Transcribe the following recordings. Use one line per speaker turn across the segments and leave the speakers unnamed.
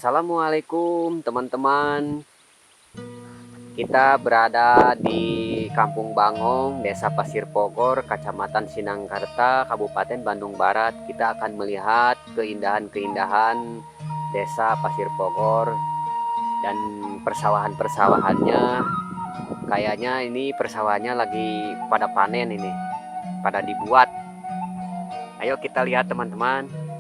Assalamualaikum teman-teman. Kita berada di Kampung Bangong, Desa Pasir Pogor, Kecamatan Sinangkerta, Kabupaten Bandung Barat. Kita akan melihat keindahan-keindahan Desa Pasir Pogor dan persawahan-persawahannya. Kayaknya ini persawahannya lagi pada panen ini, pada dibuat. Ayo kita lihat, teman-teman.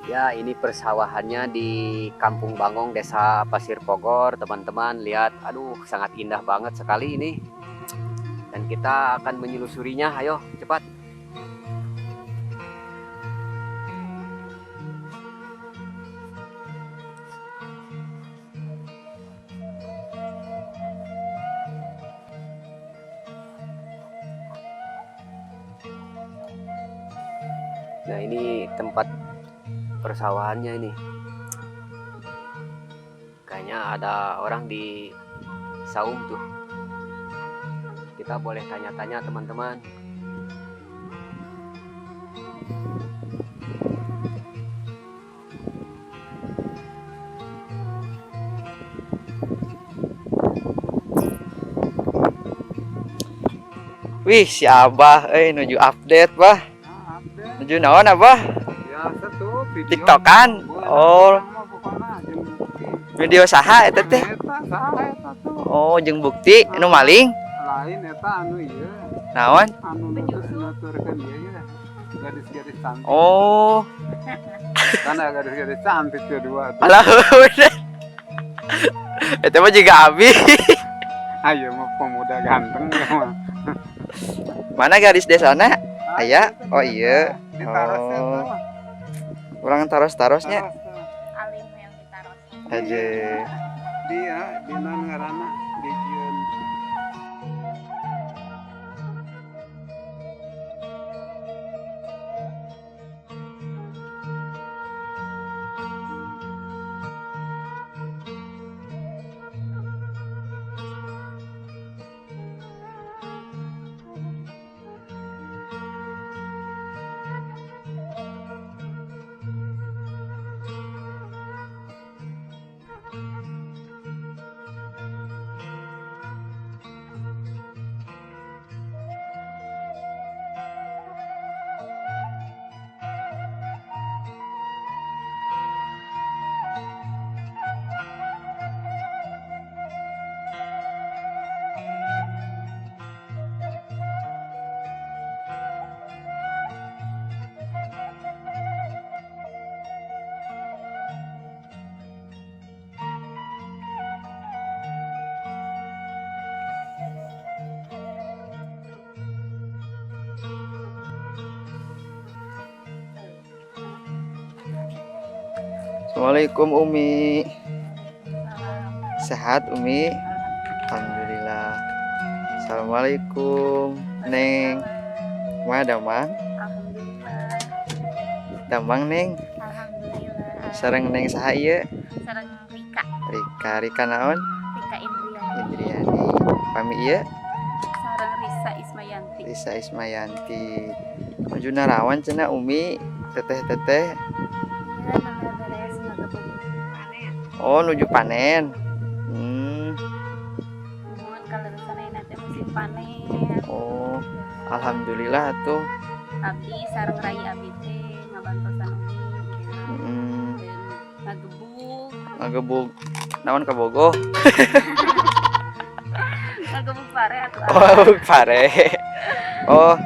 Ya, ini persawahannya di Kampung Bangong, Desa Pasir Pogor. Teman-teman, lihat, aduh, sangat indah banget sekali ini. Dan kita akan menyelusurinya. Ayo, cepat. Nah, ini tempat persawahannya ini. Kayaknya ada orang di saung tuh. Kita boleh tanya-tanya, teman-teman.
Wih, si Abah, eh, nuju update, Bah.
Nah, update.
Nuju naon, Abah?
Biasa tuh video.
TikTokan?
Boleh,
Oh.
urang mah pokokna jeung bukti.
Video saha eta teh?
Eta saha eta tuh?
Oh, jeung bukti nu maling?
Lain eta anu ieu,
Naon?
Anu nuturkeun ieu ya. Gadis-gadis cantik.
Oh,
Kan ada gadis-gadis cantik tuh dua tuh.
Alah bener. Eta mah juga abi.
Ayo mah pemuda ganteng ya mah.
Mana gadis desana?
Ah,
Aya?
itu
Oh, iya.
ditaros
Oh.
eta mah.
Urang taros-tarosnya
Taros tuh.
Alim yang ditaros.
Aja.
Dia di naon ngaranna? Di jieun.
Assalamualaikum, Umi. Sehat, Umi? Alhamdulillah. Assalamualaikum, Neng. Kumaha damang?
Alhamdulillah.
Damang, Neng.
Alhamdulillah.
Sareng Neng saha ieu?
Sareng Rika.
Rika, Rika naon?
Rika Indriani.
Indriani. Pami ieu?
Sareng Risa Ismayanti.
Risa Ismayanti. Nuju narawan cenah, Umi, teteh-teteh.
Iya, namanya beres ngagebug panen.
Oh, nuju panen.
Muhun kaleresan ayeuna teh musim panen.
Oh, alhamdulillah tuh.
Abdi sareng rai abi teh ngabantosan Umi. Dan ngagebug.
Ngagebug naon kabogoh?
Ngagebug pare atuh.
Oh, pare. Oh.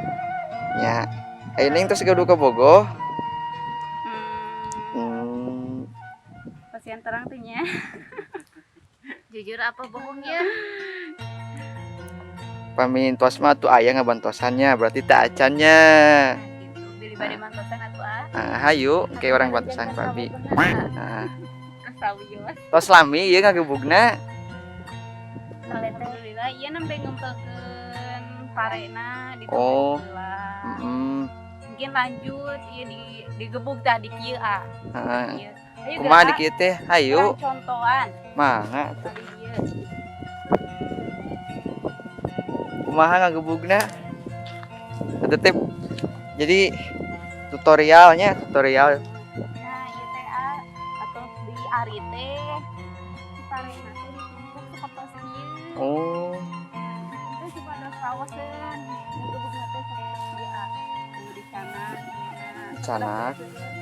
Ya. Ayo Neng terus gaduh kabogoh.
Pasien terang teh nya.
Jujur apa bohong ya?
Pami tos mah tuh aya ngabantosan nya, berarti teu acan nya.
Nah, gitu. Bilih bade mantosan atuh ah.
Ah, hayu, ke urang bantosan ku abi. Ah,
Sawios.
tos lami ieu ngagebugna.
Alhamdulillah ieu nembe ngempelkeun parena di
Oh.
heula.
Heeh.
Mungkin lanjut ieu di digebug tah di kieu ah.
Heeh.
Ieu. Ayo
Kumaha
gerak,
di kieu teh? Hayu,
urang contohan
mangga tuh.
tadi ieu.
Kumaha ngagebugna? Eta teh jadi tutorialnya, tutorial.
Nah, ieu teh ah, atau di ari teh si parena teh ditumpuk sapertos kieu.
Oh,
Nah, itu supados raoseun ngagebugna teh sapertos kieu ah. Tuh dicanak.
Dicanak.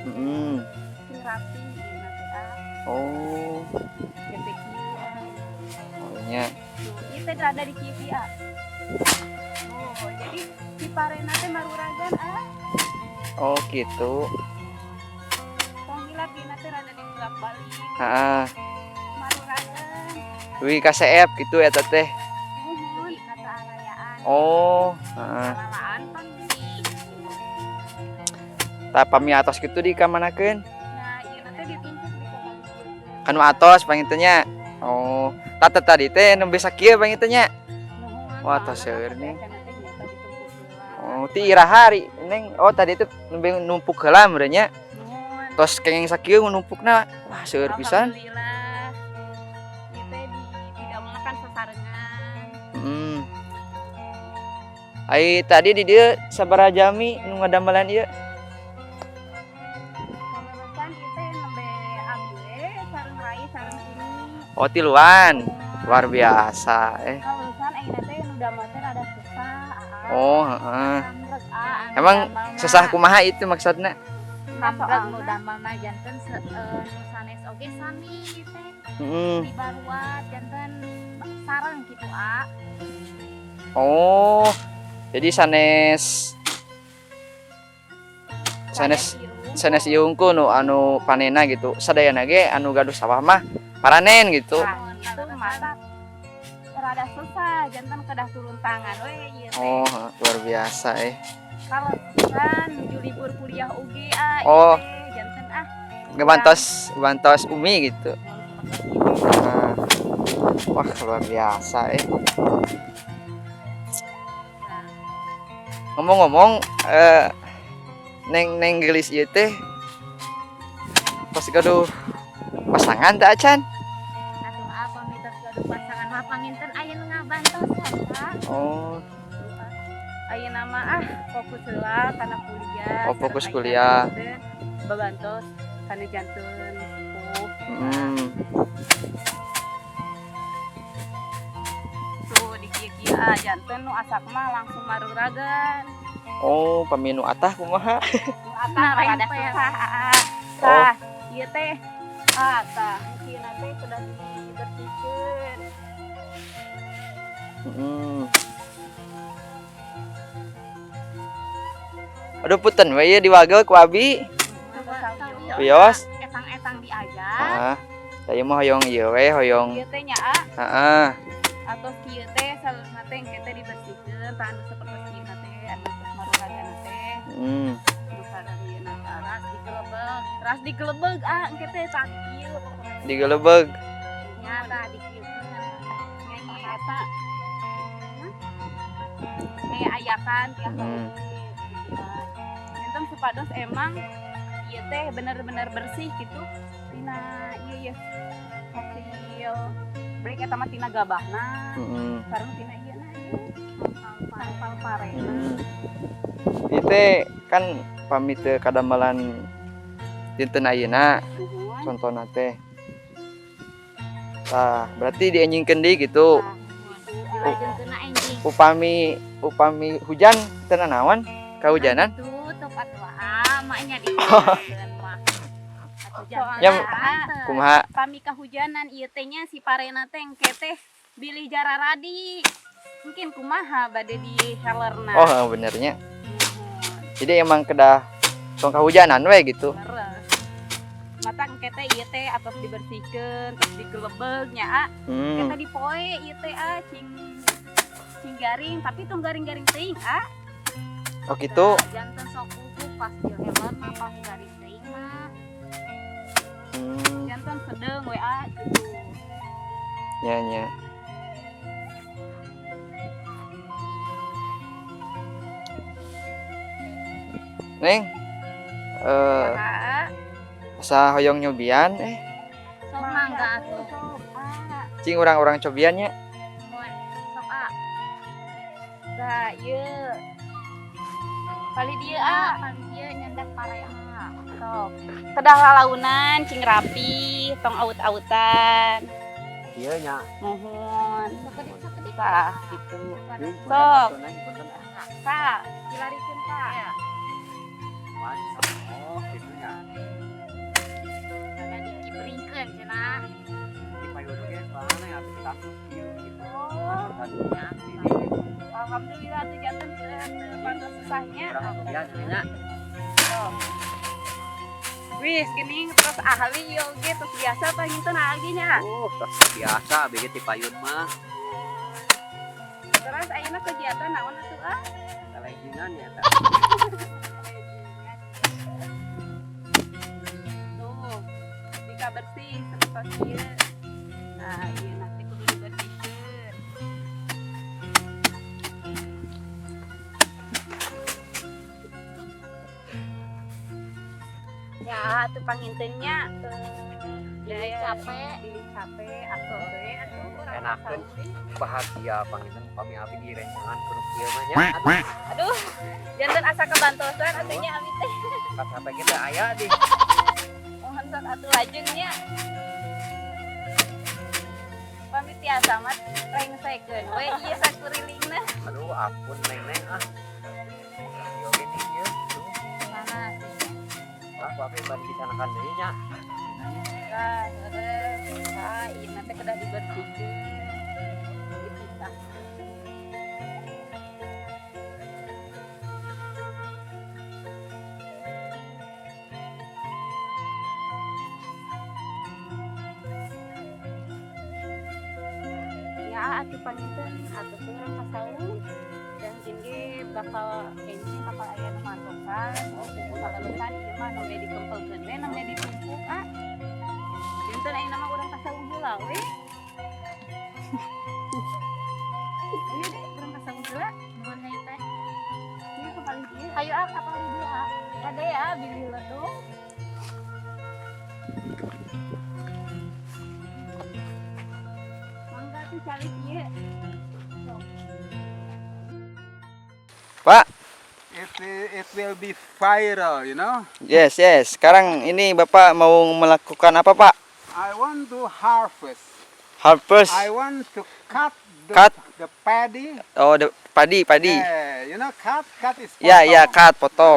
Heeh.
Sing rapi ieu teh ah.
Oh,
Gede kieu ah.
oh nya.
Tuh, ieu teh rada di kieu kieu ah. Oh, jadi si parena teh maruragan ah.
Oh, gitu.
Tong hilap ieu teh rada dibolak-balik.
Heeh.
Maruragan.
Wih, KCF gitu eta teh.
Muhun kata alayaan.
Oh, heeh.
Lalaan pan di
Tah pami atos kitu dikamanakeun?
Nah, ieu teh ditumpuk di kakalikeun.
Kanu atos panginten nya. Oh, tah teh tadi teh nembe sakieu panginten nya.
Nuhun.
Wah, tos
soalna
seueur
kan
nih.
teh cenah teh nyata ditumpuk heula.
Oh, ti iraha ari Neng? Oh, tadi teh nembe numpuk heula meureun nya.
Nuhun.
Tos kenging sakieu numpukna. Wah, seueur pisan.
Alhamdulillah. Ieu teh di didamelna kan sasarengan.
Heeh. Ai tadi di dieu sabaraha jami nu ngadamelan ieu?
Kaleresan ieu teh nembe abi we sareng rai sareng ini.
Oh, tiluan. Luar biasa eh.
Kaleresan ayeuna teh nu damel teh rada susah. Aa.
Oh, heeh.
Amreg, aa, anu
Emang
damelna.
Sesah kumaha itu maksudna?
Amreg nu damelna janten nu sanes oge sami teh
Heeh.
di baruat janten sareng kitu a.
Oh. Jadi sanes sanes sanes ieu unggul nu anu panena gitu. Sadayana ge anu gaduh sawah mah paranen gitu.
Nah, itu mata rada susah janten kedah turun tangan we ieu teh.
Oh, luar biasa eh.
Kaleresan nuju libur kuliah oge ah ieu
Oh.
teh janten ah.
Ngebantos bantos Umi gitu. Nah. Wah, luar biasa eh. Ngomong-ngomong neng neng gelis ieu teh pas gaduh pasangan teh acan?
Atuh apa mitos gaduh pasangan mah panginten aya nu ngabantosan Kak.
Oh,
Ayeuna mah ah fokus heula kana kuliah.
Oh, fokus
sareng
kuliah.
ayeuna janten babantos kana janten sepuh. Tuh di kieu-kieu ah janten nu asak mah langsung maruragan.
Oh, pami nu atah kumaha?
Nu atah
Nah,
rada
rempel.
susah ah.
Oh.
Tah, ieu teh ah tah kieu teh sudah dibersihkeun.
Aduh, punten we ieu diwagel ku abi. Wios.
Etang-etang diajar.
Ah, saya mah hoyong ieu we, hoyong.
Ieu teh nya ah
Heeh.
atau kieu teh salurna teh engke teh dibersihkeun tah anu sapertos kieu teh anu tos maruragan teh. Nu sareng teh
Ras digelebeg.
ras digelebeg ah engke teh tah kieu pokokna.
Digelebeg.
Nya tah dikieukeun.
Nyanyi eta. Kayak ayakan tiap Janten supados emang ieu teh bener-bener bersih gitu tina ieu ieu hasil break eta mah tina gabahna sareng tina ieu na ieu tangpal parena.
Ieu teh kan pami teu kadamelan dinten ayeuna
Nuhun.
contohna teh. Tah, berarti dienjingkeun deui gitu.
Nah,
Dilajengkeunna enjing.
Upami upami hujan teu nanaon? Kahujanan?
Tutup atuh ah maknya dikieukeun mah. Atuh jangan.
Ya,
Soalna
kumaha?
Pami kahujanan ieu teh nya si parena teh engke teh bilih jararadi. Mungkin kumaha bade di helerna.
Oh, benernya. Jadi emang kedah tong kahujanan we gitu.
Leres. Mata engke teh ieu teh atos dibersihkeun, terus digelebeg nya ah. Engke teh dipoe ieu teh ah cing Cing garing, tapi tong garing-garing teuing ah.
Oh gitu.
Janten sok bubuk pas dihelat mah, pas garing teuing mah.
Janten sedeng we ah gitu.
Nya nya. Neng, eh
Ah,
asa hoyong nyobian eh.
Sok mangga atuh.
Sok ah.
Cing urang-urang cobian nya.
Mun sok ah.
Tah, ieu. Palih dieu ah.
Palih dieu nyandak pare ah.
Sok. Kedah lalaunan cing rapi, tong awut-awutan.
Ieu nya.
Muhun.
Sakedik sakedik.
Tah, gitu.
Neng,
Sok.
punten, punten, ah.
Kak, dilarikeun Kak.
Ya.
Oh, gitu nya.
Ada dikipringkeun cenah.
Di payun oge soalna ya abdi tangkep kieu gitu.
Oh,
Ya,
alhamdulillah tuh janten teu pantas susahnya.
Urang nyobian nya.
Sok. Wis geuning terus ahli ieu oge terus biasa panginten lagi nya.
Tos biasa abdi ge ti payun mah.
Terus ayeuna kegiatan naon atuh ah?
Kalejingan ya tah.
Tuh, jika bersih seperti ieu. Nah, ieu nanti kudu dibersihkeun. Ya, atuh panginten nya
Bilih capek.
Bilih capek atau we atuh urang
Enakeun.
sauri.
Bahagia panginten pami abdi di rencangan kudu kieu mah nya. Aduh,
Aduh, janten asa kebantosan atuh nya abi teh.
kacape ge teu aya di.
Mohon sok atuh lajeng nya. Pami tiasa mah rengsekeun we ieu sakurilingna.
Aduh, ampun neng neng ah. Ieu oge nih ieu. Tuh,
Sana.
lah ku abdi bari dicanakan deui nya.
Tah, heureuh. Tah, ieu teh kedah dibersihkeun. Gitu tah. Ya, atuh panginten atuh urang ka saung. Dan ge bakal enjing bakal aya nu mantosan.
Oh, muhun atuh, Neng.
Kaleresan ieu mah nembe dikempelkeun we, nembe ditumpuk ah. Janten ayeuna mah urang ka saung heula we. Ayo deh, urang ka saung heula.
Nuhun deui teh.
Ieu ka palih dieu.
Hayu ah ka palih dieu ah. Kade ya bilih ledung.
Mangga tuh calik ieu.
Pak,
It will be viral.
Yes. Sekarang ini Bapak mau melakukan apa, Pak?
I want to harvest.
Harvest.
I want to cut the,
Cut.
the paddy.
Oh, the padi, padi.
Yeah, cut is
Ya, ya,
potong.
cut, potong.